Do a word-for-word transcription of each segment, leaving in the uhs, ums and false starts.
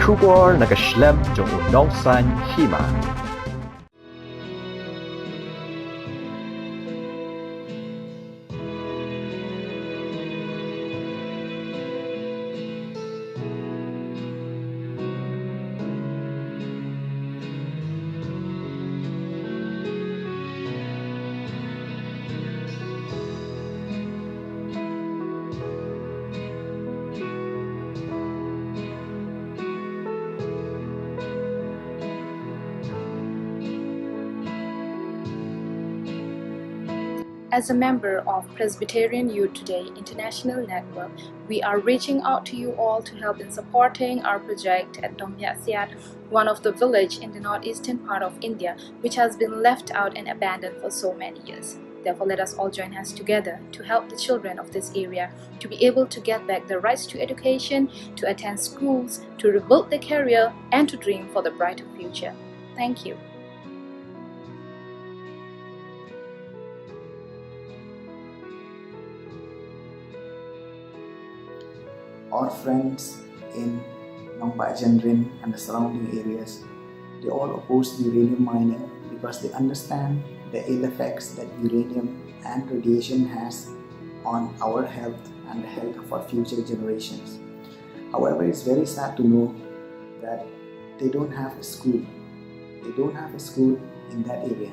Khubor na ka shlem jong u nongsan hima. As a member of Presbyterian Youth Today International Network, we are reaching out to you all to help in supporting our project at Dombiatsiat, one of the village in the northeastern part of India, which has been left out and abandoned for so many years. Therefore, let us all join hands together to help the children of this area to be able to get back the rights to education, to attend schools, to rebuild their career, and to dream for the brighter future. Thank you. Our friends in Nongbah Jendrin and the surrounding areas, they all oppose the uranium mining because they understand the ill effects that uranium and radiation has on our health and the health of our future generations. However, it's very sad to know that they don't have a school. They don't have a school in that area.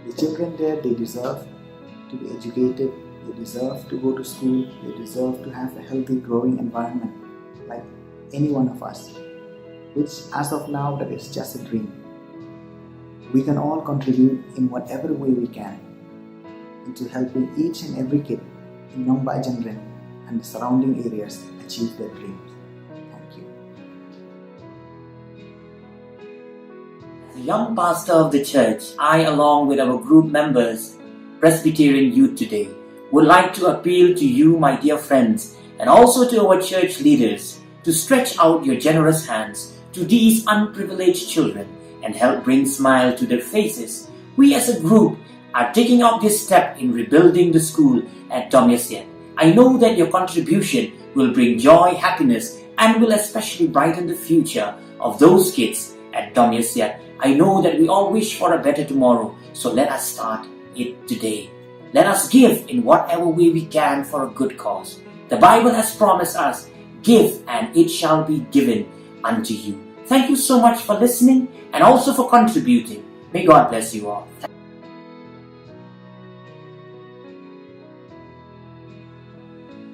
The children there, they deserve to be educated, they deserve to go to school, they deserve to have a healthy growing environment like any one of us, which as of now that is just a dream. We can all contribute in whatever way we can into helping each and every kid in Nongbah Jendrin and the surrounding areas achieve their dreams. Thank you. As a young pastor of the church, I, along with our group members, Presbyterian Youth Today, would like to appeal to you, my dear friends, and also to our church leaders to stretch out your generous hands to these unprivileged children and help bring smile to their faces. We as a group are taking out this step in rebuilding the school at Domyasiat. I know that your contribution will bring joy, happiness, and will especially brighten the future of those kids at Domyasiat. I know that we all wish for a better tomorrow, so let us start it today. Let us give in whatever way we can for a good cause. The Bible has promised us, "Give, and it shall be given unto you." Thank you so much for listening and also for contributing. May God bless you all.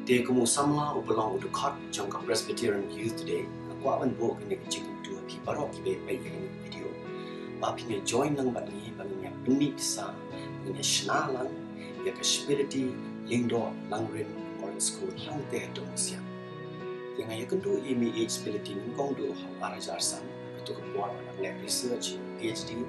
Te kum u samla uba long u dkhot jong ka Presbyterian Youth Today, nga kwah ban buh kane ka jingkyntu ha phi baroh kiba peit ïa kane ka video, ba phin ïa join lang bad ngi, ba ngin ïa pynmih pisa, ba ngin ïa shna lang ïa ka Spiriti Lyngdoh Langrin Memorial School hangtei ha Domyasiat. Te nga ïakynduh ïa i Mei Spility nyngkong duh ha u ar hajar san, kato ka por ba nga dang leh research, PhD,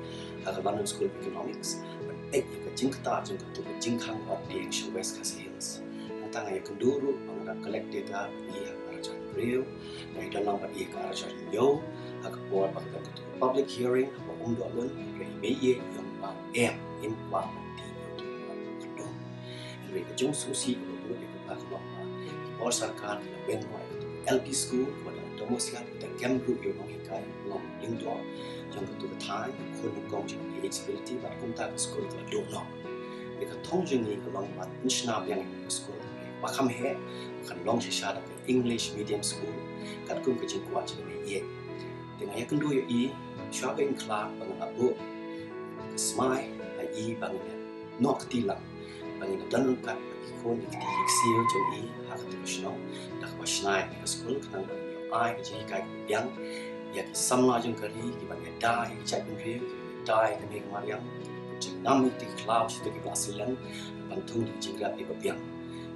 ha ka London School of Economics, ban peit ïa ka jingktah jong kato ka jingkhang wat dieng sha West Khasi Hills. Nangta nga ïakynduh ruh ba nga dang collect data bad i ha ka ar hajar hynriew, nga ïadon lang bad i ha ka ar hajar hynñiew, ha ka por ba ka don kato ka public hearing haba um doh lun, hynrei i Mei i ong ba em, im kwah ban die ïa uto u khyrdom. Hynrei ka jingsngewsih kaba bud ïa kata ka long ba ki bor sorkar ki la weng noh ïa kato ka L P school kaba don ha Domyasiat, kata kem ruh ïa u nonghikai ba long lyngdoh jong kato ka thaiñ, ka khun nyngkong jong i Mei Spility, bad kumta ka skul ka la duh noh. Te ka thong jong ngi ka long ban pynshna biang ïa ka skul, ba kham heh ba kan long shisha da ka English medium school katkum ka jingkwah jong i Mei. Te nga ïakynduh ïa i shuwa ba ngin khlad, ba nga la buh ka smai ha i ba ngin ïa noh kti lang, ba ngin ïa don ryngkat bad ki khun, ki kti ki ksiew jong i ha kato ka shnong, da kaba shna ïa ka skul, khnang ba ngin ïa ai ka jinghikai kaba biang ïa ki samla jong ka ri, kiban ïada ïa ki jaitbynriew, kiban ïada ïa kane ka mariang, kiban pynjyngnam ïa ki khlaw sha kito kiba la sylliang, ban thung da ki jingïarap kiba biang.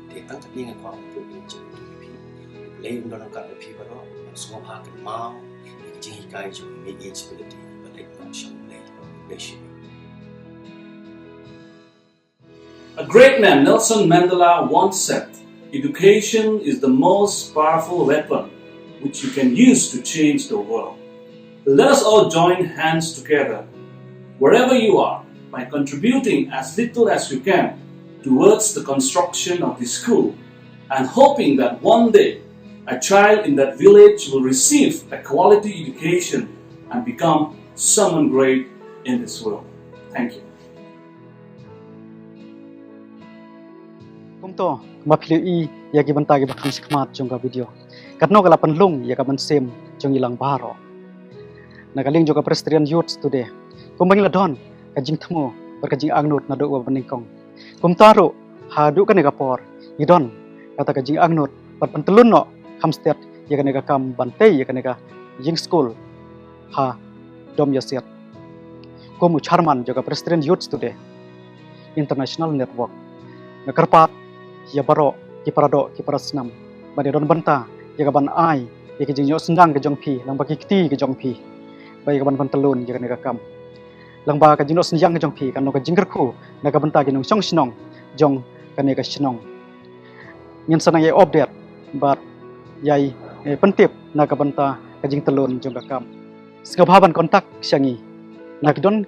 Te tang katne nga kwah ban buh ïa ka jingkyntu ïa phi. U Blei un don ryngkat bad phi baroh, ban sngewbha kynmaw ïa ka jinghikai jong i Mei Spility ba leit noh sha U Blei. Bless you. A great man, Nelson Mandela, once said, "Education is the most powerful weapon which you can use to change the world." Let us all join hands together, wherever you are, by contributing as little as you can towards the construction of this school and hoping that one day A child in that village will receive a quality education and become someone great in this world. Thank you. Kumto, kumba phi la ïohi ïa ki bynta kiba kham shakhmat jong ka video, katno ka la pynlong ïa ka mynsiem jong ngi lang baroh. Na ka liang jong ka Presbyterian Youth Today, kumba ngi la don ka jingthmu bad ka jingangnud naduh ba nyngkong, kumta ruh haduh kane ka por ngi don kata ka jingangnud ban pyntlun noh kham stet ïa kane ka kam ban tei ïa kane ka ïing skul ha Dom Ïasiat. Kum u chairman jong ka Presbyterian Youth Today International Network, nga kyrpad ïa baroh ki paradoh ki parasnam ban ïa don bynta ïa ka ban ai ïa ki jingïohsynjang ka jong phi lyngba ki kti ka jong phi, ba ïa ka ban pyntlun ïa kane ka kam. Lyngba ka jingïohsynjang ka jong phi kan long ka jingkyrkhu na ka bynta ki nongshong shnong jong kane ka shnong. Ngin sa nang ïa update bad ïa, eh, pyntip na ka bynta ka jingtlun jong ka kam. Sngewbha ban contact sha ngi na ki don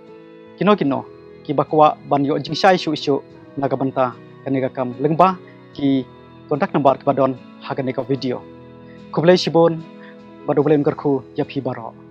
kino kino kiba kwah ban ïoh jingshai shuh shuh na ka bynta kane ka kam lyngba ki contact number kiba don ha kane ka video. Khublei shibun bad U Blei un kyrkhu ïa phi baroh.